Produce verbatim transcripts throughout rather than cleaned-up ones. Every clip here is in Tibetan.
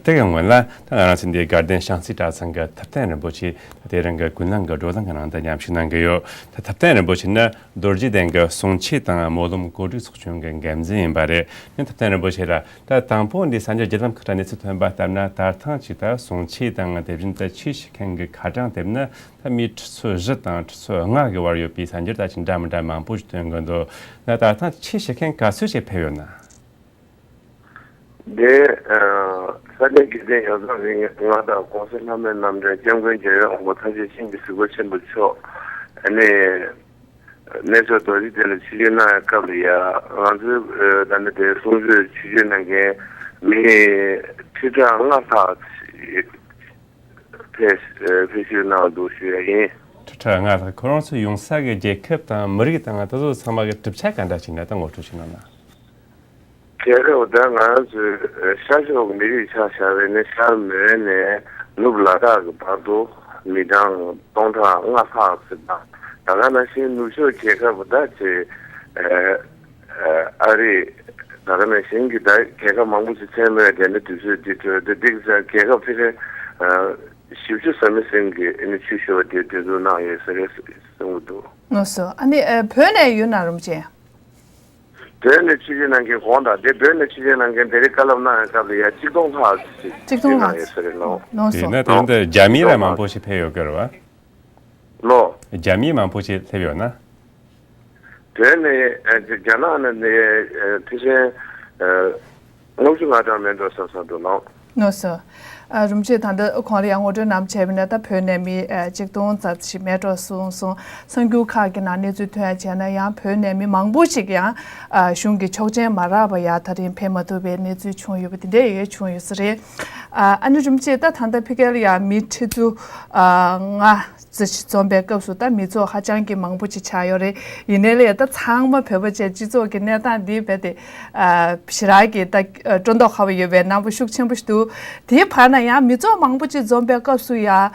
དེ་གི་སྔོན་ལ་ད་ང་རང་ཚོ་འདིའི་དགའ་ལྡན་བྱང་རྩེ་གྲྭ་ཚང་གི་ཐུབ་བསྟན་རིན་པོ་ཆེ་ད་དེ་རིང་གི་ཀུན་གླེང་གི་བགྲོ་གླེང་གི་ནང་དུ་མཉམ་ཞུགས་གནང་གི་ཡོད། ད་ཐུབ་བསྟན་རིན་པོ་ཆེ་ནི་རྡོ་རྗེ་གདན་གྱི་གསུང་ཆོས་དང་སྨོན་ལམ་གོ་སྒྲིག་ཚོགས་ཆུང་གི་འགན་འཛིན་ཡིན་པ་རེད། ནི་ཐུབ་བསྟན་རིན་པོ་ཆེ་ལ་ད་དང་པོ་འདི་གསར་འགྱུར་བརྒྱུད་ལམ་ཁག་ཏུ་གནས་ཚུལ་ཐོན་པ་ལྟར་ན། ད་ཐེངས་ཅིག་ད་གསུང་ཆོས་དང་དེ་བཞིན་དུ་ཆོས་ཞུ་མཁན་གྱི་ཁ་གྲངས་དེ་ནི་ད་མི་ཁྲི་ཚོ་བཞི་དང་ཁྲི་ཚོ་ལྔ་གི་བར་ཡོད་པའི་གསར་འགྱུར་ད་ཅིག་འདྲ་མི་འདྲ་མང་པོ་ཞིག་ཐོན་གི་འདུག། ད་ད་ཐེངས་ཆོས་ཞུ་མཁན་ག་ཚོད་ཞིག་ཕེབས་ཡོད་ན། འདི་ས་གནས་དགེ་ལྡན་ཡོངས་རྫོགས་རིང་ལྔ་དང་གོང་ས་ལྷ་མོའི་རྣམ་འདྲེན་སྐྱབས་མགོན་རྒྱལ་བའི་དབང་པོ་ཐམས་ཅད་མཁྱེན་པའི་གཟིགས་པ་ཆེན་པོ་མཆོག་ཨ་ནི་གནས་མཆོག་རྡོ་རྗེ་གདན་ལ་ཆིབས་བསྒྱུར་གནང་བའི་སྐབས་ལ་ཡ་ང་ཚོའི་ད་ནི་དེ་གསུང་ཆོས་ཆིབས་བསྒྱུར་གནང་མཁན་མི་ཁྲི་ཕྲག་ལྔ་ལྷག་ཕེབས་ཕེབས་བསུ་གནང་འདུག་ཞུ་ཡ་ཡིན། ཁྲི་ཕྲག་ལྔ་ལྷག་ཁོ་རང་ཚོ་ཡོང་ས་གི་རྒྱལ་ཁབ་དང་མི་རིགས་དང་དེ་ཚོ་ཚང་མ་གི་གྲུབ་ཆ་ག་འདྲ་ཞིག་ན་ད་ངོ་སྤྲོད་ཞིག་གནང་ན། རྒྱལ་ཁབ་ད་ང་རང་ཚོའི་ཤར་ཕྱོགས་མི་རིགས་ཆ་བཞག་པ་ཡིན་ན་ཤར་མོན་ནས་ནུབ་ལ་དྭགས་ཀྱི་བར་དུ་མི་གྲངས་སྟོང་ཕྲག་ལྔ་ལྷག་ཟིན་པ། ད་ག་ནང་བཞིན་ནུབ་ཕྱོགས་རྒྱལ་ཁབ་ད་ཅེ་ཨ་རི་ད་ག་ནང་བཞིན་གྱི་ད་རྒྱལ་ཁབ་མང་པོ་ཞིག་མཚན་སྨོས་དེ་ནི་དུས་ཚོད་འདི་གྲོལ་ཏེ་འདི་གི་རྒྱལ་ཁབ་ཕལ་ཆེར་བཞི་བཅུ་ཟིན་མི་ཟིན་གྱི་ཨ་ནི་ཆོས་ཞུ་བ་དེ་འདུ་འཛོམས་གནང་ཡོད་ས་རེད་གསུང་གི་འདུག། ལགས་སོ། ཨ་ནི་ཨ་བོད་ནས་ཡོད་ན་རུམ་ཅན། བོད་ནས་ཆིབས་བསྒྱུར་གནང་མཁན་གོང་དང་དེ་བོད་ནས་ཆིབས་བསྒྱུར་གནང་མཁན་དེ་རིང་བཀའ་སློབ་གནང་བའི་སྐབས་ལ་ཡ་གཅིག་སྟོང་ལྷག་ཅིག་ཆིབས་བསྒྱུར་གནང་ཡོད་ས་རེད་ལོ། ལགས་སོ། དེས་ན་དེ་རིང་འདི་རྒྱ་མིའི་ར་མང་པོ་ཞིག་ཕེབས་ཡོད་གི་རེད་བ། ལོ། རྒྱ་མིའི་མང་པོ་ཞིག་སླེབས་ཡོད་ན། བོད་ནས་ཨ་རྒྱ་ནག་ནས་ནས་ཕལ་ཆེར་ལྔ་བཅུ་ང་གྲངས་མེད་འགྲོ་བསམ་བསམ་འདུག་ལོ། ལགས་སོ། ཨ་རུམ་ཆེ་ད་ལྟ་ཁོང་ལ་ཡང་ངོ་སྤྲོད་ནམ་བྱས་པ་ན་ད་བོད་ནས་མི་ཨ་གཅིག་སྟོང་ཙམ་ཞིག་མེད་འགྲོ་གསུངས་སོང་། གསར་འགྱུར་ཁག་གི་ནང་གནས་ཚུལ་ཐོན་བྱས་ན་ཡང་བོད་ནས་མི་མང་པོ་ཞིག་ཡང་ཨ་གཞུང་གི་ཆོག་མཆན་མ་རག་པ་ཡ་ད་རིང་ཕེབས་མ་ཐུབ་པའི་གནས་ཚུལ་བྱུང་ཡོད་པ་དེ་འདྲ་ཡོད་བྱུང་ཡོད་ས་རེད། ཨ་ཨ་ནི་རུམ་ཆེ་ད་ད་ལྟ་ཕ་གི་ལ་ཡང་མི་ཁྲི་ཚོ་ཨ་ལྔ་ཙམ་ཞིག་འཛོམས་པའི་སྐབས་སུ་ད་མི་ཚོགས་ཧ་ཅང་གི་མང་པོ་ཅིག་ཆགས་ཡོད་རེད། ཡིན་ནའི་ལས་ད་ཚང་མ་བོད་པ་བཅས་སྤྱི་ཚོགས་ཀྱི་གནས་སྟངས་འདི་རྦད་དེ་ཨ་ཞེ་དྲག་གི་ད་སྤྲོ་མདོག་ཁ་པོ་ཡོད་པའི་སྣང་བ་ཤུགས་ཆེན་པོ་ཞིག་འདུག། དེའི་བར་ན་ཡང་མི་ཚོགས་མང་པོ་ཅིག་འཛོམས་པའི་སྐབས་སུ་ཡ་ཨ་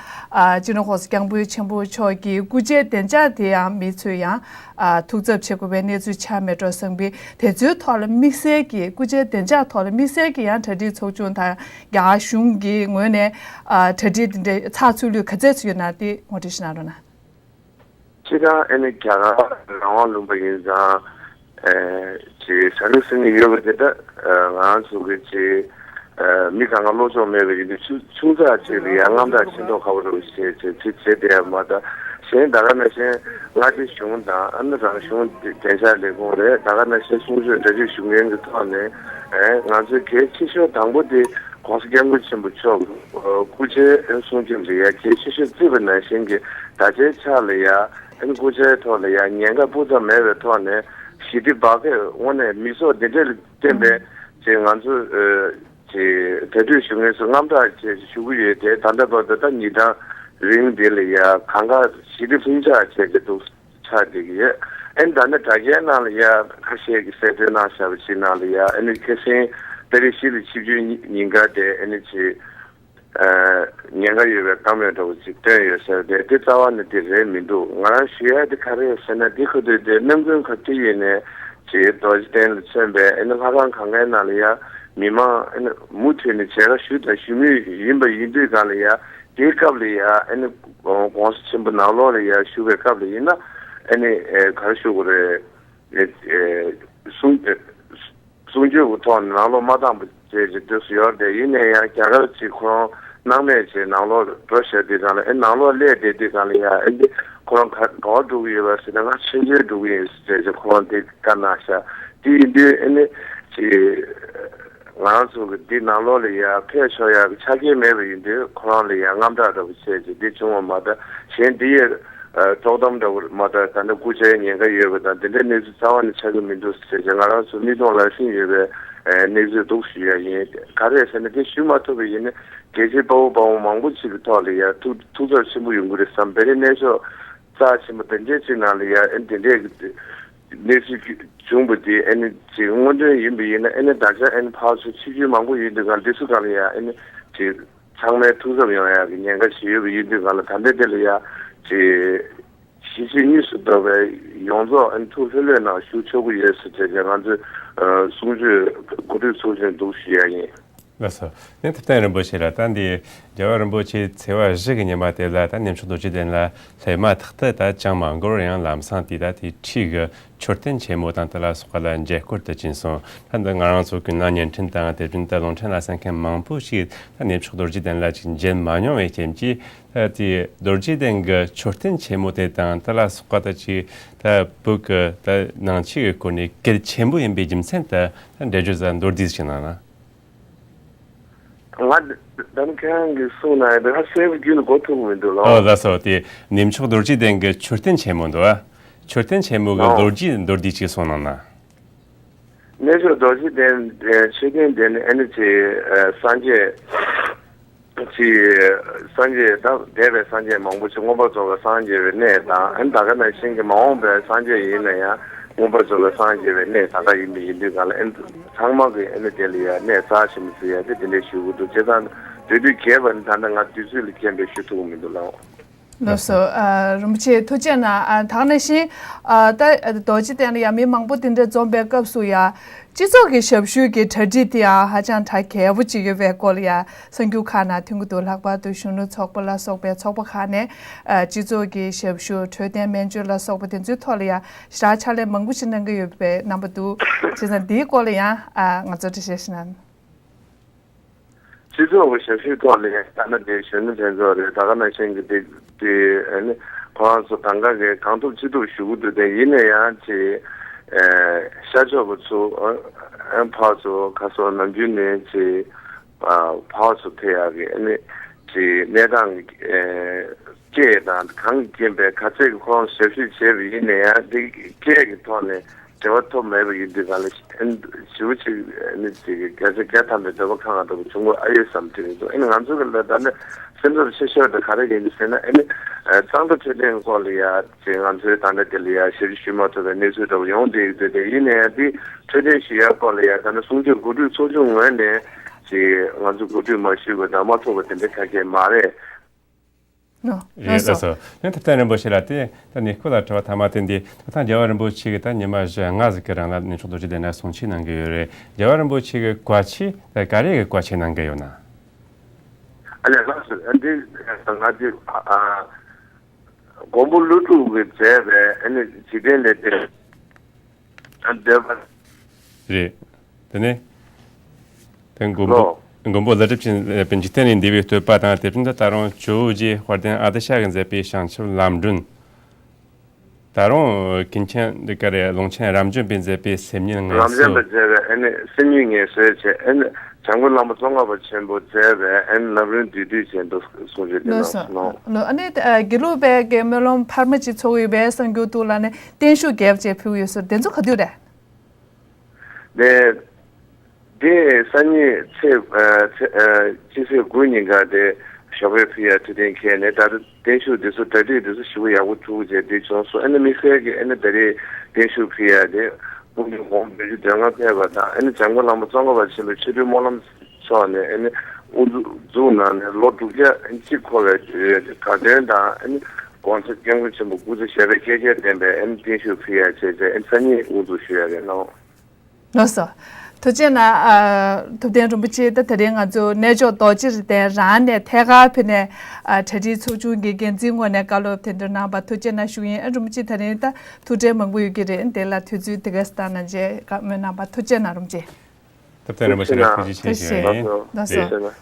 སྤྱི་ནོར་༸གོང་ས་༸སྐྱབས་མགོན་ཆེན་པོ་མཆོག་གི་སྐུ་ཕྱྭའི་བདེ་འཇགས་དེ་ཡང་མི་ཚོས་ཡང་ཨ་ཐུགས་འཚབ་བྱེད་དགོས་པའི་གནས་ཚུལ་ཆགས་མེད་འགྲོ་བསམ་པའི་དེ་ཚོའི་ཐོག་ལ་དམིགས་བསལ་གྱི་སྐུ་ཕྱྭའི་བདེ་འཇགས་ཐོག་ལ་དམིགས་བསལ་གྱི་ཡང་གྲ་སྒྲིག་ཚོགས་ཆུང་དང་། རྒྱ་གར་གཞུང་གི་ངོས་ནས་ཨ་གྲ་སྒྲིག་འདི་འདྲའི་ཚགས་ཚུད་ལུས་ག་ཚད་ཚུད་ཡོད་ན་དེ་ངོ་སྤྲོད་ཞིག་གནང་རོགས་གནང་། སྤྱིར་བཏང་ཨ་ནི་རྒྱ་གར་རང་དབང་ལུང་པ་ཡིན་ཙང་ཨེ་ཅེ་ས་ནི་སི་ནི་ཡོད་པ་དེ་འདྲ་ང་རང་ཚོ་གི་ཅེ་མི་གང་ག་བློ་སྦྱོང་མེད་པ་ཡིན་དུས་ཆུང་ཆུང་ཙག་ཅིག་ལ་ཡང་རྔམ་སྐྲག་ཤེས་མདོག་ཁ་པོ་རུ་བྱས་ཅེ་ཅེ་བྱས་བསྡད་ཡ་མ་གཏོགས་གཞན་ད་ག་ནང་བཞིན་མངའ་སྡེ་གཞུང་དང་ཨ་ནི་རང་གཞུང་བདེ་འཇགས་ལས་ཁུངས་རེད། ད་ག་ནང་བཞིན་གསུང་ཆོས་གྲ་སྒྲིག་ཞུ་མཁན་གྱི་ཐོག་ནས་ཨེ་ང་ཚོའི་གལ་ཆེ་ཤོས་དང་པོ་དེ་༸གོང་ས་༸སྐྱབས་མགོན་ཆེན་པོ་མཆོག་གི་སྐུ་ཕྱྭའི་གསུང་ཆོས་ལ་ཡ་གལ་ཆེ་ཤོས་བརྩིས་པ་ནང་བཞིན་གྱི་ད་ཆའི་ཆ་ལ་ཡ་ཨ་ནི་སྐུ་ཕྱྭའི་ཐོག་ལ་ཡ་ཉེན་ཁ་སྤུ་ཙམ་མེད་པའི་ཐོག་ནས་ཞི་བདེ་བག་ཕེབས་དངོས་གནས་མི་ཚོགས་འདི་འདྲ་ལ་བརྟེན་པའི་ཅེས་ང་ཚོ་ཅེས་གྲ་སྒྲིག་ཞུ་མཁན་ཚོ་རྔམ་སྐྲག་ཅེས་ཞུ་གི་ཡོད་དེ། ད་ལྟ་བར་དུ་ད་ཉིན་གྲངས་རིང་འདི་ལ་ཡ་གང་ག་ཞི་བདེ་ལྷིང་འཇགས་བྱས་ཏེ་འདུག་ཆགས་བསྡད་ཀྱི་ཡོད། ཨ་ནི་ད་ནི་དྲ་རྒྱའི་ནང་ལ་ཡ་ཁ་ཤས་ཀྱིས་གསལ་སྟོན་གནང་བཞག་པ་ཞིག་ནང་ལ་ཡ་ཨ་ནི་ཁ་སང་ཏ་རིག་བཞི་ལ་ཆིབས་བསྒྱུར་ཉིན་ཀ་དེ་ཨ་ནི་ཅིག་ཉེན་ཁ་ཡོད་པའི་བཀའ་མོལ་འདྲ་བོ་ཅིག་བཏོན་ཡོད་ཟེར་བ་དེ་དེ་རྩ་བ་ནས་དེ་རེད་མི་འདུག། ང་རང་ཞུ་ཡ་དེ་ག་རེ་ཟེར་ན་དེ་ཁ་ཐུག་དེ་སྣེ་ཀུན་ག་དུས་ཡིན་ནས་ཅིག་རྡོ་རྗེ་གདན་ལ་མཚོན་པའི་ཨ་ནི་ལྷ་ཁང་གང་གའི་ནང་ལ་ཡ་མི་མང་ཨ་ནི་མུ་མཐུད་ནས་མཇལ་ཁ་ཞུ་དང་ཞུ་མུས་ཡིན་པ་ཡིན་དུས་གང་ལ་ཡ། དེའི་སྐབས་ལ་ཡ་ཨ་ནི་༸གོང་ས་ཆེན་པོ་ནང་ལོགས་ལ་ཡ་བཞུགས་པའི་སྐབས་ལ་ཡིན་ན་ཨ་ནི་ག་རེ་ཞུ་དགོས་རེད། གསུང་གསུང་ཆོས་ཀྱི་ཐོག་ནས་ནང་ལོགས་མ་བཏང་པ་བྱས་ཀྱི་དུས་སུ་ཡོད་རེད། ཡིན་ནའི་ཡང་རྒྱ་གར་གྱི་ཁོ་རང་སྣང་མེད་བྱས་ནང་ལོགས་འགྲོ་བཞག་དུས་གང་ལ་ཨ་ནི་ནང་ལོགས་སླེབས་བསྡད་དུས་གང་ལ་ཡ་ཨ་ནི་ཁོ་རང་ག་ག་པར་འགྲོ་གི་ཡོད་པ་ཟེར་ན་ང་ཆོས་མཇལ་འགྲོ་གི་ཡིན་ཟེར་བྱས་ཁོ་རང་དེ་བཀའ་གནང་ཤག། དེ་ཡིན་དུས་ཨ་ནི་ཅི། ང་རང་ཚོ་གི་འདི་ནང་ལོགས་ལ་ཡ་ཕེབས་ཆོག་ཡ་གི་ཆ་རྐྱེན་མེད་པ་ཡིན་དུས་ཁོ་རང་ལ་ཡ་དངངས་སྐྲག་འདྲ་པོ་བྱས་ཀྱི་འདི་བྱུང་བ་མ་གཏོགས་གཞན་འདི་ཡི་དཀྲོག་གཏམ་འདྲ་པོ་མ་གཏོགས་ད་ནི་སྐུ་ཕྱྭའི་ཉེན་ཁ་ཡོད་པ་དང་དེ་འདྲའི་གནས་ཚུལ་རྩ་བ་ནས་ཆགས་ཀྱི་མི་འདུག་ཟེར་ཀྱི་ང་རང་ཚོ་མིག་མཐོང་ལག་ཟིན་ཡོད་པའི་གནས་ཚུལ་འདུག་ཞུ་ཡ་ཡིན། ག་རེ་ཟེར་ན་དེ་ཞུ་མ་ཐུབ་པ་ཡིན་ན་རྒྱལ་སྤྱིའི་དཔའ་བོ་དཔའ་མོ་མང་པོ་ཅིག་གི་ཐོག་ལ་ཡ་ཐུགས་ཐུགས་འཚབ་ཆེན་པོ་ཡོང་གི་རེད་བསམ། བེ་རི་གནས་མཆོག་རྩ་ཆེན་པོ་དེ་འདྲའི་ཅིག་ནང་ལ་ཡ་ཨེ་དེ་འདྲའི་གནས་ཚུལ་བྱུང་བ་དེ་ཨེ་ནི་ཅིག་དངོས་དོན་ཡིན་པ་ཡིན་ན་ཨེ་ནི་ད་ཆ་ཨེ་ནི་ཕར་ཚུར་ཆིབས་བསྒྱུར་མང་པོ་ཡིན་དུས་གང་འདི་ཚོ་གང་ལ་ཡ་ཨེ་ནི་ཅིག་ཚང་མའི་ཐུགས་འཚབ་ཡོང་ཡ་གི་ཉེན་ཁ་ཞིག་ཡོད་པ་ཡིན་དུས་གང་ལ་ད་ལྟ་དེ་ལ་ཡ་ཅིག་གཞིས་བྱེས་གཉིས་སུ་བསྡོམས་པའི་ཡོངས་རྫོགས་ཨེ་ནི་ཐུགས་ལྷོད་ལྷོད་ནང་བཞུགས་ཆོག་གི་ཡོད་ཟེར་བྱས་ཀྱི་ང་ཚོས་གསུང་ཆོས་གོ་སྒྲིག་ཚོགས་ཆུང་འདུག་ཞུ་ཡ་ཡིན། ལགས་སོ། ནས་ཐུབ་བསྟན་རིན་པོ་ཆེ་ལ་ད་འདི་རྒྱལ་བ་རིན་པོ་ཆེ་ཚེས་པ་བཞི་གི་ཉི་མ་དེ་ལ་ད་ནེམ་ཕྱོགས་རྡོ་རྗེ་གདན་ལ་སླེབས་མ་ཐག་ཏུ་ད་ཅང་མ་འགོར་བར་ཡང་ལམ་སང་དེ་ད་དེ་འཁྲིས་གི་མཆོད་རྟེན་ཆེན་མོ་དང་དེ་ལ་སོགས་པ་ལ་མཇལ་སྐོར་དུ་ཕྱིན་སོང་། ད་འདི་ང་རང་ཚོ་ཀུན་ལ་བརྙན་འཕྲིན་དང་དེ་བཞིན་དུ་རླུང་འཕྲིན་ལ་གསན་མཁན་མང་པོ་ཞིག་ད་ནེམ་ཕྱོགས་རྡོ་རྗེ་གདན་ལ་ཅིག་མཇལ་མ་མྱོང་བའི་རྐྱེན་གྱིས། ད་དེ་རྡོ་རྗེ་གདན་གྱི་མཆོད་རྟེན་ཆེན་མོ་དེ་དང་དེ་ལ་སོགས་པ་ད་ཅིག་ད་བོད་ཀྱི་ད་ནང་ཆོས་ཀྱི་སྐོར་ནས་གལ་ཆེན་པོ་ཡིན་པའི་རྒྱུ་མཚན་དེ་ད་འགྲེལ་བརྗོད་ཟ་མདོར་བསྡུས་ཤིག་གནང་ན། ང་ད་ནི་ཁྱེད་རང་གིས་གསུངས་ན་ཡང་ད་ག་གསལ་པོ་རྒྱུན་དུ་གོ་ཐུབ་མི་འདུག་ལགས། ཨོ་ལགས་སོ། དེ་ནེམ་ཕྱོགས་རྡོ་རྗེ་གདན་གྱི་མཆོད་རྟེན་ཆེན་མོ་འདུག་ཨ། མཆོད་རྟེན་ཆེན་མོ་གི་ཨོ་ལོ་རྒྱུས་མདོར་བསྡུས་ཅིག་གསུངས་གནང་ན། ནེམ་ཕྱོགས་རྡོ་རྗེ་གདན་མཆོད་རྟེན་དེ་ནི་ཨ་ནི་ཅིག་སངས་རྒྱས་ཅིག་སངས་རྒྱས་ད་འདས་པའི་སངས་རྒྱས་མང་པོ་ཅིག་མངོན་པར་རྫོགས་པའི་སངས་རྒྱས་པའི་གནས་དང་ཨ་ནི་ད་ག་ནང་བཞིན་གྱི་མ་འོངས་པའི་སངས་རྒྱས་ཡིན་ན་ཡང་མངོན་པར་རྫོགས་པའི་སངས་རྒྱས་པའི་གནས་ད་ག་ཡིན་པ་ཡིན་དུས་གང་ལ་ཨ་ནི་ཚང་མ་གི་ཨ་ནི་དེ་ལ་ཡང་གནས་རྩ་ཆེན་པོ་ཟེར་ཡ་དེ་དེ་འདྲའི་ཞུ་གི་འདུག་བྱས་ཙང་དུས་དུས་རྒྱས་པ་ནི་ད་ནི་ང་དུས་ཚོད་ལ་མཁྱེན་པའི་ཞུ་ཐུབ་ཀྱི་མི་འདུག་ལགས། ལགས་སོ། ཨ། རིན་པོ་ཆེ་ཐུགས་རྗེ་གནང་། ཨ། ད་ག་ནང་བཞིན་ཨ། ད་རྡོ་རྗེ་གདན་ལ་ཡང་མི་མང་པོ་དེ་འདྲ་འཛོམས་པའི་སྐབས་སུ་ཡང་སྤྱི་ཚོགས་ཀྱི་ཞབས་ཞུ་གི་གྲ་སྒྲིག་དེ་ཡང་ཧ་ཅང་གྲ་རྒྱས་པོ་ཅིག་ཡོད་པའི་སྐོར་ལ་ཡང་གསར་འགྱུར་ཁག་ནང་ཐོན་གྱི་འདུག་ལྷག་པར་དུ་གཞོན་ནུ་ཚོགས་པ་ལ་སོགས་པའི་ཚོགས་པ་ཁག་ནས་ཨ། སྤྱི་ཚོགས་ཀྱི་ཞབས་ཞུ་འཕྲོད་བསྟེན་སྨན་བཅོས་ལ་སོགས་པ་དེ་ཚོའི་ཐོག་ལ་ཡང་ཞེ་དྲག་ཕྱག་ལས་མང་པོ་ཞིག་གནང་གི་ཡོད་པའི་རྣམ་པ་འདུག་བྱས་ཙང་འདིའི་སྐོར་ལ་ཡང་ཨ། ང་ཚོ་འགྲེལ་བཤད་ཞིག་གནང་། སྤྱི་ཚོགས་ཀྱི་ཞབས་ཞུའི་ཐོག་ལ་ཡང་ལྟ་ན་དེ་གཞོན་ནུ་ལྷན་ཚོགས་རེད། ད་ག་ནང་བཞིན་གྱི་དེ་དེ་ཨ་ནི་ཁོ་རང་ཚོ་གང་ག་གིས་གང་ཐུབ་ཅི་ཐུབ་ཞུ་གི་འདུག་དེ་ཡིན་ན་ཡང་ཅིག་ཨ་ཤར་ཕྱོགས་ཀྱི་ཚོ་ཨ་ཕར་ཚོ་ཁ་སོ་ནམ་རྒྱུན་ནས་ཅིག་ཨ་ཕར་ཚོ་ཕེབས་ཡག་གི་ཨ་ནི་ཅིག་གནས་སྟངས་ཀྱི་ཨ་སྐད་དང་གང་གི་རྐྱེན་པས་ག་ཚད་ཀྱི་ཁོ་རང་ཞབས་ཞུ་བྱས་པ་ཡིན་ན་ཡང་དེ་སྐད་ཀྱི་ཐོག་ནས། འབྲེལ་བ་ཐོབ་མེད་པ་ཡིན་དུས་གང་ལ་ཞིབ་པོ་ཅིག་ནི་ཅིག་བརྒྱ་ཆ་བརྒྱ་ཐམ་པའི་འདོད་པ་ཁ་ང་འདྲ་པོ་བྱུང་དགོས་ཨ་ཡོད་བསམ་དུས་ཡིན་འདུག་ཨ་ནི་ང་ཚོ་གི་ལ་ད་ནི་སེམས་འཚབ་ཆེ་ཤོས་དེ་ག་རེ་ཡིན་ཟེར་ན་ཨ་ནི་གཙང་སྦྲ་འཕྲོད་བསྟེན་སྐོར་ལ་ཡ་ཅིག་ང་ཚོའི་ད་ལྟ་དེ་ལ་ཡ་ཞབས་ཞུ་མ་ཐུབ་པའི་གནས་ཚུལ་འདྲ་པོ་ཡོང་བསྡད་ཡོད་དུས་དེ་ཡིན་ནའི་འདི་འཕྲོད་བསྟེན་ཞུ་ཡ་སྐོར་ལ་ཡ་ད་ནི་གསུང་ཆོས་གོ་སྒྲིག་ཚོགས་ཆུང་ངོས་ནས་ཅིག་ང་ཚོ་གོ་སྒྲིག་མ་ཞུས་པ་དང་མ་ཐོབ་པ་དེ་འདྲ་ག་གེ་མ་རེད། ནོ། རེད་ལགས་སོ། ལགས་སོ། ཡང་ཐུབ་བསྟན་རིན་པོ་ཆེ་ལ་དེ་ད་ནི་སྐུ་ལ་དྲི་བ་ཐ་མ་དེ་འདི་ད་ཐང་རྒྱལ་བ་རིན་པོ་ཆེ་གིས་ད་ཉི་མ་བཞི་ལྔ་ཟིག་གི་རིང་ལ་ནེམ་ཕྱོགས་རྡོ་རྗེ་གདན་ནས་གསུང་ཆོས་གནང་གི་ཡོད་རེད། རྒྱལ་བ་རིན་པོ་ཆེ་གི་བཀའ་ཆོས་ད་ག་རེ་གི་བཀའ་ཆོས་གནང་གི་ཡོད་ན། ཨ་ལས་ལགས་སོ། ཨ་འདི་ང་འདི་ཨ་མགོན་པོ་ཀླུ་སྒྲུབ་ཀྱིས་མཛད་པའི་ཨ་ནི་འཇིག་རྟེན་ལས་འདས། འདོད་པ། རེད། དེ་ནས། དེ་མགོན་པོ་ལོ། མགོན་པོ་ཀླུ་སྒྲུབ་ཀྱིས་མཛད་པའི་འཇིག་རྟེན་ལས་འདས་པའི་བསྟོད་པ་དང་དེ་བཞིན་དུ་ད་རུང་ཇོ་བོ་རྗེ་དཔལ་ལྡན་ཨ་ཏི་ཤ་གིས་མཛད་པའི་བྱང་ཆུབ་ལམ་སྒྲོན། ད་རུང་ཀུན་མཁྱེན་འདི་ག་རེ་ཀློང་ཆེན་རབ་འབྱམས་པས་མཛད་པའི་སེམས་ཉིད་ངལ་རབ་འབྱམས་གསོ། པས་མཛད་པའི་ཨ་ནི་སེམས་ཉིད་ངལ་གསོའི་ཆེད་ཨ་ནི་བྱམས་མགོན་བླ་མ་ཙོང་ཁ་པ་ཆེན་པོ་མཛད་པའི་ཨ་ནི་ལམ་རིམ་བསྡུས་བསྡུས་བྱས་འདུག་གསུང་ཆོས་དེ་ལགས་སོ། གནང་སོང་། ལགས་ལགས། ཨ་ནི་ཨ་དགེ་ལུགས་པའི་གི་སྨོན་ལམ་འཕར་མ་ཅིག་ཚོགས་ཡོད་པའི་གསར་འགྱུར་འདུག་ལ་ནི་བརྟན་བཞུགས་རྒྱས་པ་ཅིག་ཕུལ་ཡོད་ཟེར་དེ་ཚོ་ག་དུས་རེད། ནས་དེ་སང་ཉིན་ཚེས་ཨ་ཚེས་ཨ་སྤྱི་ཚེས་དགུ་ཉིན་ཀ་དེ་ཞོགས་པའི་ཕུལ་ཡ་ཐུགས་གཏན་འཁེལ་ནས་ད་ལྟ་བརྟན་བཞུགས་དེ་ཚོ་གྲ་སྒྲིག་དེ་ཚོ་ཞེ་པོ་ཡག་པོ་ཐུགས་རྗེ་དེ་བྱུང་སོང་། ཨ་ནི་དམིགས་བསལ་གྱི་ཨ་ནི་ད་རེས་བརྟན་བཞུགས་ཕུལ་ཡ་དེ་དབུ་མའི་དགོངས་པ་བོད་ཀྱི་མདོ་སྔགས་ཕལ་པ་དང་ཨ་ནི་བྱམས་མགོན་བླ་མ་ཙོང་ཁ་པ་ཆེན་པོའི་ཆོ་འཕྲུལ་སྨོན་ལམ་ཕྱོགས་ནས་ཨ་ནི་དབུ་འཛུགས་གནང་ནས་ལོ་དྲུག་བརྒྱ་གཅིག་འཁོར་བའི་དགའ་སྟོན་དང་ཨ་ནི་༸གོང་ས་༸སྐྱབས་མགོན་ཆེན་པོ་སྐུ་ཚེ་ཞབས་པད་བསྐལ་བརྒྱར་བརྟན་པའི་ཨ་ནི་བརྟན་བཞུགས་ཕུལ་ཡ་བྱས་བྱས་ཨ་ནི་སང་ཉིན་དབུ་འཛུགས་ཞུ་ཡ་རེད་གནང་། ལགས་སོ། ཐུགས་རྗེ་གནང་། ཨ་ཐུབ་བསྟན་རིན་པོ་ཆེ་ད་དེ་རིང་ང་ཚོ་གནས་མཆོག་རྡོ་རྗེ་གདན་རང་ནས་ཐད་ཀར་ཕེབས་ནས་ཨ་གྲ་སྒྲིག་ཚོགས་ཆུང་གི་འགན་འཛིན་ངོས་ནས་བཀའ་སློབ་དེ་འདྲ་གནང་བ་ཐུགས་རྗེ་གནང་ཞུ་ཡིན། ཨ་རིན་པོ་ཆེ་ད་རིང་ད་ཐུགས་ཁྲལ་མང་པོ་ཡོད་ཀྱི་རེད། དེ་ལ་དུས་ཚོད་དེ་ག་ཙམ་བཏང་གནང་བྱས་བཀའ་མོལ་གནང་བ་ཐུགས་རྗེ་གནང་རིན་པོ་ཆེ། ཐུབ་བསྟན་རིན་པོ་ཆེ་ལ་ཐུགས་རྗེ་ཆེ་ཞུ་ཡིན། ལགས་སོ།